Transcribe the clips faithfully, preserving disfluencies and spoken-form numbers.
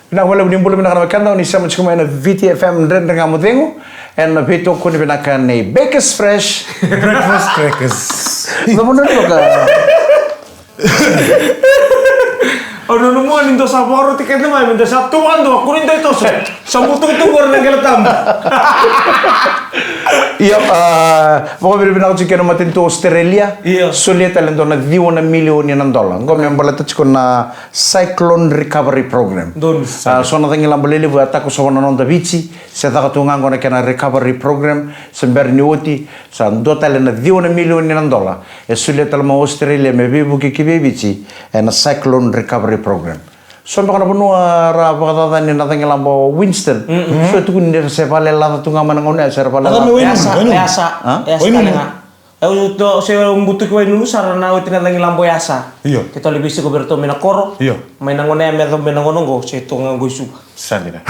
Vinaka vakalevu, ni bula vinaka na wekada, ni sema tiko mai na Viti F M Dredre Ga Mo Cegu ena veitokoni vinaka nei Bakers Fresh. Breakfast crackers. Cava na toka? Au nanuma ni dou sa vakaroti keda mai, me dou sa tu vakadua, kua ni dou toso. Sa butubutu qori na qele tabu. Io, a, vakavinavinaka tiko kina matanitu Australia. Io. Solia tale dua na ciwa na milioni na dola. Qo me baleta tiko na Cyclone Recovery Program. Donu. A, so na cagilaba lelevu e a takosova na noda Viti, se caka tu ga qo na kena recovery program, se bera ni oti, sa dua tale na ciwa na milioni na dola e solia tale mai Australia me veivuke ki vei Viti ena Cyclone Recovery Program. So beka na vanua ra vakacacani na cagilaba o Winston. Mm-mm. So e tukuni ni ra se vale laca tu ga mai na gauna ya, se ra vale laca. Laca mai Wainunu, Wainunu. Yasa, yasa, yasa tale ga. Au to se butuki Wainunu sara na oti na cagilaba o Yasa. Io. Keitou lai veisiko vei iratou mai na koro. Io. Mai na gauna ya me yaco mai na gauna oqo, se tu ga qo i Suva. Sa dina.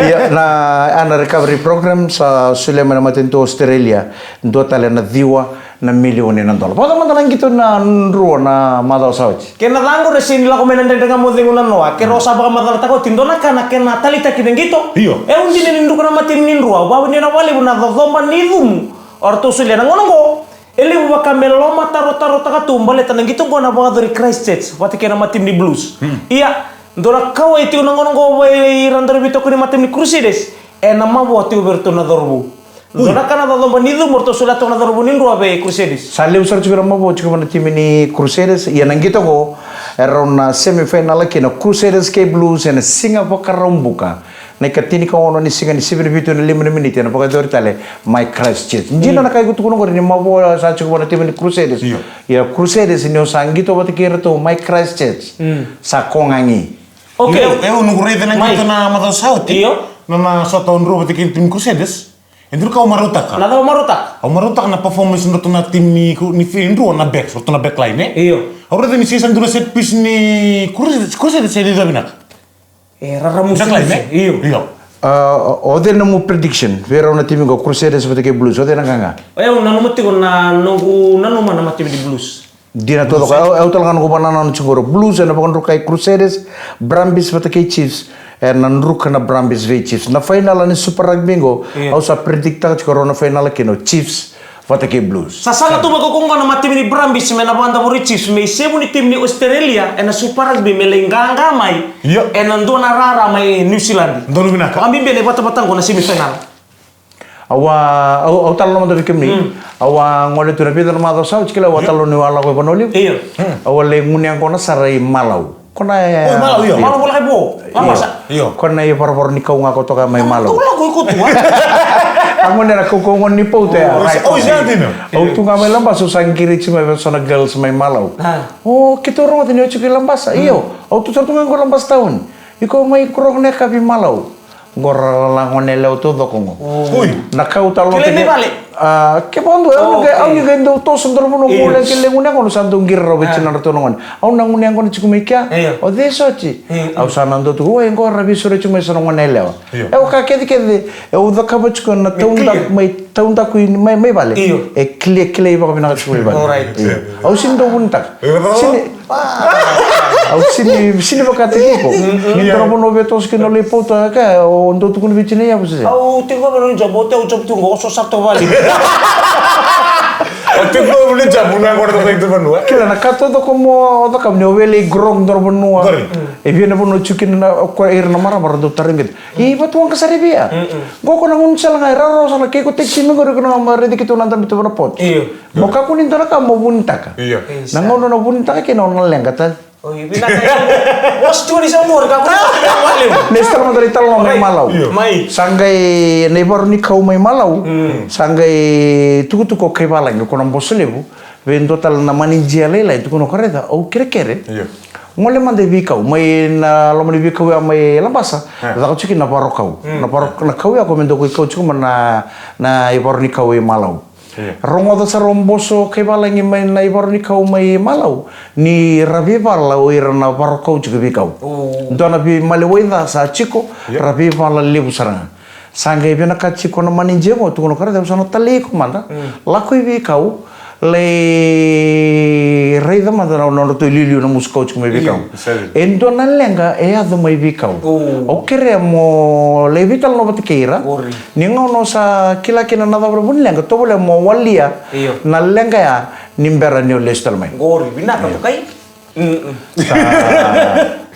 Ia, na, a, na recovery program sa solia mai na matanitu Australia, dua tale na ciwa na milioni na dola. Vata mada na qito na Drua na macawa sa oti. Kena ca qo, ra sega ni lako mai na Dredre Ga Mo Cegu na noa. Ke rau sa vakamacalataka oti, dua na ka na kena taleitaki na qito. Io. E au dina ni druka na matimi ni Drua. Au vakavinavinaka vakalevu na cocoba ni cumu o ratou solia na gauna oqo. E levu vaka me lomatarotarotaka tu baleta na qito qo na vakayacori Christchurch vata kei na matimi ni Blues. Hmm. Ia, dua na kawa e tiko na gauna qo vei ira na daru veitokoni ni matimi ni Crusaders, ena mavoa tiko vei iratou na cauravou. Ui. Dua na ka na cocoba ni cumu o ratou solia toka na cauravou ni Drua vei Crusaders. Sa levu sara tiko na mavoa tiko vei na timi ni Crusaders, ia na qito qo e rau na semifinal kina Crusaders kei Blues ena siga Vakaraubuka. Na ikatini ka ono ni siga ni sivi na vitu ena lima na miniti ena vakayacori tale mai Christchurch. Dina na ka iko tukuna qori ni mavoa sa tiko vua na timi ni Crusaders. Io. Ia Crusaders ni o sa qito vata kei iratou mai Christchurch. Mm. Sa kogagi. Okay. Io, e, au noqu raica na qito na macawa sa oti. Io. Na, na sota o Drua vata kei na timi ni Crusaders. E duru ka au marautaka. Na cava marautaka? Au marautaka na performance na ratou na timi ni, ni fi-, Drua na backs, ratou na backline, e? Io. Au raica ni se sa dua na set piece ni Crusaders, Crusaders e raica vinaka. E raramusumusu. Io. Io. A, o cei na nomu prediction vei rau na timi qo, Crusaders vata kei Blues, o cei na qaqa? E, au nanuma tiko na noqu nanuma na matimi ni Blues. Dina taucoko, au, au tale ga noqu vakanananu tiko qori, Blues ena vakadrukai Crusaders, Brumbies vata kei Chiefs, ena druka na Brumbies vei Chiefs. Na fainala ni Super Rugby qo, io, au sa predict taka tiko rau na fainala kina o Chiefs vata kei Blues. Sa saga tu mai ko koya qo na matimi ni Brumbies me na vakadavori Chiefs me isevu ni timi ni Australia ena Super Rugby me lai qaqa mai, io, ena dua na rara mai New Zealand. Donu vinaka. Vakabibi ena ivatavata qo na semifinal. Au a, au, au talanoa mada vei kemuni. Mm. Au a gole tu na vica na macawa sa oti, kila, au a, io, talanoa niu a lako i Vanua Levu. Io. Mm. Au a lai gunu yaqona sara i Malau. Ko na, e, o, i Malau, io. Io. Malau, voleka i vo. Io. Labasa. Io. Ko na ivaravara ni kau ga ko toka mai Malau. Ko lako iko tu, a? A gone era kaukau gone ni pauta ya. O, right. O, io, dina. Au tu ga mai Labasa, au sa qiri tiko mai vei so na girls mai Malau. A. O, keitou rogoca ni o tiko i Labasa. Mm. Io. Au tu sara tu ga qo Labasa tauni. Iko mai qoroqoro na yakavi i Malau. Qo ra lala gone yalewa taucoko qo. Oi. Na ka au talanoataka. Kilai mai vale? A, ke vakadua, au, okay, au ni qai dau toso dua na vanua, okay, qo, yes, ke lai gunu yaqona, sa dau qiri rawa vei, a, tinadratou na gone. Au na gunu yaqona tiko mai kea. Io. O cei soti? Io. Au sa na dau tukuna, oi, qo ra veisureti tiko mai so na gone yalewa. Io. E, o ka kecekece, e, au cakava tiko na, e, taudaku, clear, mai taudaku i, mai, mai vale. Io. E clear, kilai vakavinaka tiko mai vale. Alright. Io. Au sini dau vunitaka. Io. Sini, au sini, sini vakataki iko. Mm, mm. Ni dua na vanua via toso kina o lai pauta ka, o dau tukuna vei tinai yavu se. Au tiko vei na job, au tiko, au job tu qo, so sa tu vale. Au tiko vei na job, na qo na vanua. Kila na ka taucoko mo cakava ni o via lai grow dua na vanua. Qori. E via na vanua tiko kina na, o koya ira na marama ra dau tarogi keda. Io, vatuwaqa sara vei au. Mm-mm. Qo ko na gaunisala ga e rawarawa sara, ke ko taxi mai qori ko na marama raici keitou na dabe tu va na port. Io. Mo kakua ni dua na ka mo vunitaka. Io. Na gauna o na vunitaka kina o na leqa tale. Oi, vinaka ya. Wasu tu ni sa muri, kakua ni sa muri. Lesu tale mada na italanoa mai Malau. Io. Mai. Sa qai na ivaru ni kau mai Malau. Mm. Sa qai tukutuku o Kaivalagi, ko na boso levu. Vei dua tale na manager lailai, tukuna o koya, raica, au kerekere. Io. Gole mada i veikau, mai na loma ni veikau ya mai Labasa, e, caka tiko kina na varokau. Mm. Na varo, na kau ya ko me dau kau tiko mai na, na ivaru ni kau i Malau. Io. Rogoca sara o boso Kaivalagi mai na ivaru ni kau mai Malau, ni ra veivala o ira na varokau tiko i veikau. O. Dua na veimaliwai ca sa tiko, io, ra veivala levu sara ga. Sa qai vinakata tiko na manager qo, tukuna o koya, raica, au sa na talai iko mada. Mm. Lako i veikau, Lai raica mada na nodratou iliuliu na musu kau tiko mai veikau. Io, sega. E dua na leqa e yaco mai veikau. O. Au kerea mo lai veitalanoa vata kei ira. Qori. Ni gauna o sa kila kina na cava na vu ni leqa, tovolea mo walia. Io. Na leqa ya ni bera ni o lesu tale mai. Qori, vinaka. Io. Tokai. Mm-mm. Sa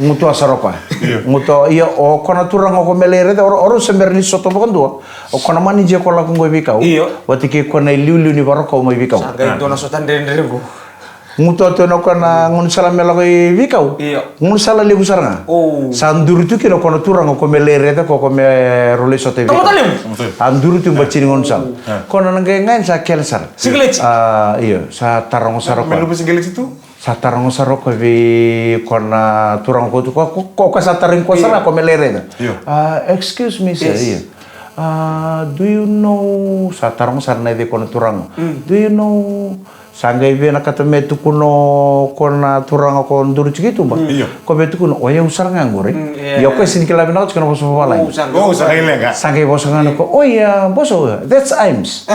gutuwa sara o koya. Io. Gutuwa, ia o koya na turaga o koya me lai raica, o rau, o rau se bera ni sota vakadua. O koya na manager ko lako qo i veikau. Io. Vata kei koya na iliuliu ni varakau mai veikau. Sa qai dua na sota dredre qo. Gutuwa tu na koya na gaunisala me lako i veikau. Io. Gaunisala levu sara ga. O. Sa duri tu kina o koya na turaga o koya me lai raica, o koya me rau lai sota i veikau. Tamata levu. A duri tu bati ni gaunisala. O. Koya na qai ga sa kele sara. Sigaleti. A, io, sa taroga sara o koya. Me luva sigaleti tu? Sa taroga sara o koya vei koya na turaga ko tu, ko, ko, ko, ko sa tarogi koya sara, io, ko me lai raica. Io. Ah, excuse me, sir. Yes. Io. Ah, do you know, sa taroga sara na i cei koya na turaga. Mm. Do you know, sa qai vinakata me tukuna o koya na turaga ko duri tiko i tuba. Mm. Io. Ko vei tukuna, o yau sara ga qori. Mm, yeah. Ia o koya sega ni kila vinaka tiko na vosa vavalagi. O, sa qai, o, sa qai leqa. Sa qai vosa ga na ko, oi, ah, boso, that's Imes.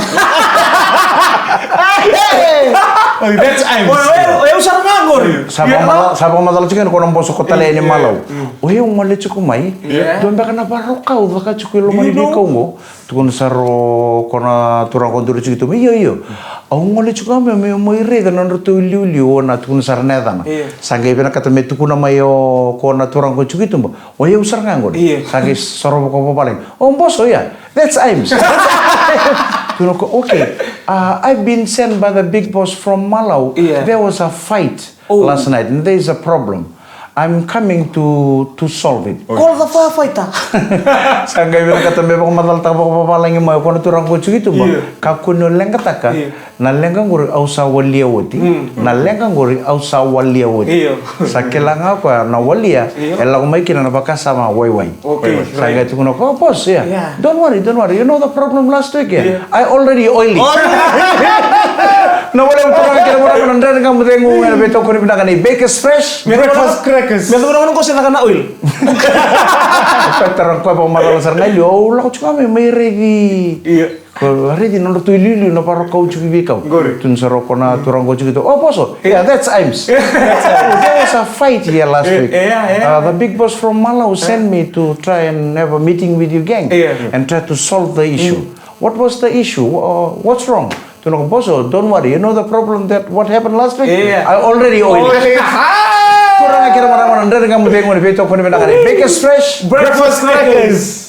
Hey! Oh, that's Imes. O, o, o, o, sara ga qori. Sa vakamacala, sa vakamacala tiko yani ko na boso ko Talei ni Malau. Mm. O yau gole tiko mai. Yeah. Dua beka na varakau caka tiko i loma ni veikau qo. Tukuna sara o koya na turaga ko duri tiko tu mai. Io, io. Au gole tiko mai, me, me mai raica na nodratou iliuliu, o na tukuna sara na yacana. Io. Sa qai vinakata me tukuna mai o koya na turaga ko tiko i tuba. O yau sara ga qori. Io. Sa qai sorova ko vavalagi. O boso, ia. That's Imes. Tukuna ko, okay. Uh, I've been sent by the big boss from Malau. Io. There was a fight last night and there is a problem. I'm coming to, to solve it. Call the firefighter. Sa qai vinakata me vakamacalataka vakavavalagi mai o koya na turaga ko tiko i tuba. Io. Kakua ni o leqataka. Io. Na leqa qori au sa walia oti. Mm. Na leqa qori au sa walia oti. Io. Sa kila ga o koya na walia, io, e lako mai kina na vakasama waiwai. Okay, right. Sa qai tukuna o koya, oh, boss, yeah. Yeah. Don't worry, don't worry. You know the problem last week, yeah? Yeah. I already oil it. Already. Na wale au tara kina mara na Dredre Ga Mo Cegu, ena veitokoni vinaka nei Bakers Fresh. Breakfast crackers. Me tukuna mada qo se caka na oil. Koya tara koya vakamacala sara ga i liu, au lako tiko ga mai, mai raici. Io. Ko raici na nodratou iliuliu na varakau tiko i veikau. Qori. Tukuna sara o koya na turaga ko tiko tu. Oh, boso. Yeah, that's Imes. That's Imes. There was a fight here last week. Yeah, yeah. Uh, the big boss from Malau sent me to try and have a meeting with you gang and try to solve the issue. Mm. What was the issue? Uh, what's wrong? Tukuna o koya, boso, don't worry. You know the problem that what happened last week? Yeah. I already oiled it. Already. Turaga kei na marama na Dredre Ga Mo Cegu, ena veitokoni vinaka nei Bakers Fresh. Breakfast crackers.